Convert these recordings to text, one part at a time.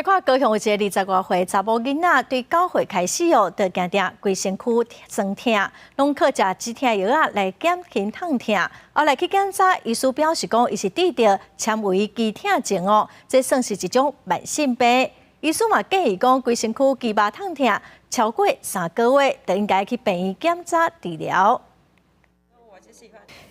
來看高雄有一個20外歲查某囡仔，對9歲開始哦，就定定規身軀酸痛，攏靠食止痛藥仔來減輕痛疼。後來去檢查，醫師表示講，伊是得著纖維肌痛症哦，這算是一種慢性病。醫師嘛建議講，規身軀肌肉痛疼超過3個月，就應該去病院檢查治療。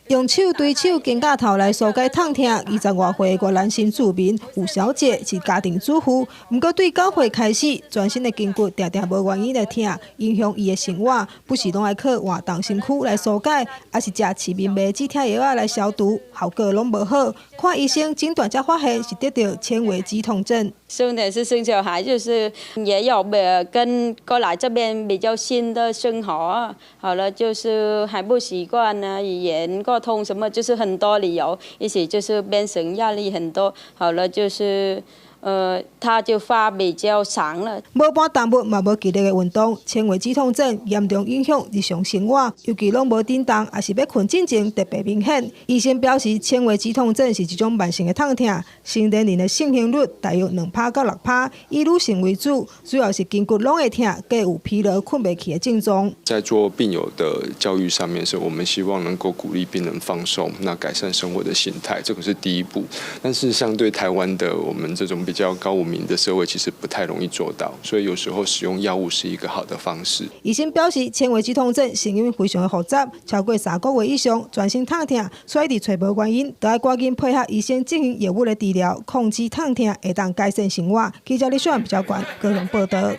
用手對手肩胛頭來紓解痛疼，20外歲越南新住民吳小姐是家庭主婦，毋過對9歲開始，全身的筋骨定定無原因的疼，影響伊的生活，不時攏愛靠活動身軀來紓解，抑是食市面賣止痛藥仔來消毒，效果攏無好。看醫生診斷才發現是得著纖維肌痛症。生的是生小孩，就是也有跟過來這邊比較新的生活，好了，就是還不習慣呢，語言溝通什麼，就是很多理由，一起就是變成壓力很多，好了，就是他就發比較長了。無搬重物嘛無劇烈的運動，纖維肌痛症嚴重影響日常生活，尤其攏無振動，抑是欲睏進前特別明顯。醫生表示，纖維肌痛症是一種慢性的痛疼，成年人的盛行率大約2趴到6趴，以女性為主，主要是筋骨攏會疼，閣有疲勞、睏袂去的症狀。在做病友的教育上面，是我們希望能夠鼓勵病人放鬆，那改善生活的形態，這個是第一步。但是相對台灣的我們這種比較高文明的社會，其實不太容易做到，所以有時候使用藥物是一個好的方式。醫生表示，纖維肌痛症成因非常的複雜，超過3個月以上，全身痛疼，所以佇揣無原因，都愛趕緊配合醫生進行藥物的治療，控制痛疼，會當改善生活。記者李秀蘭比較關高雄報道。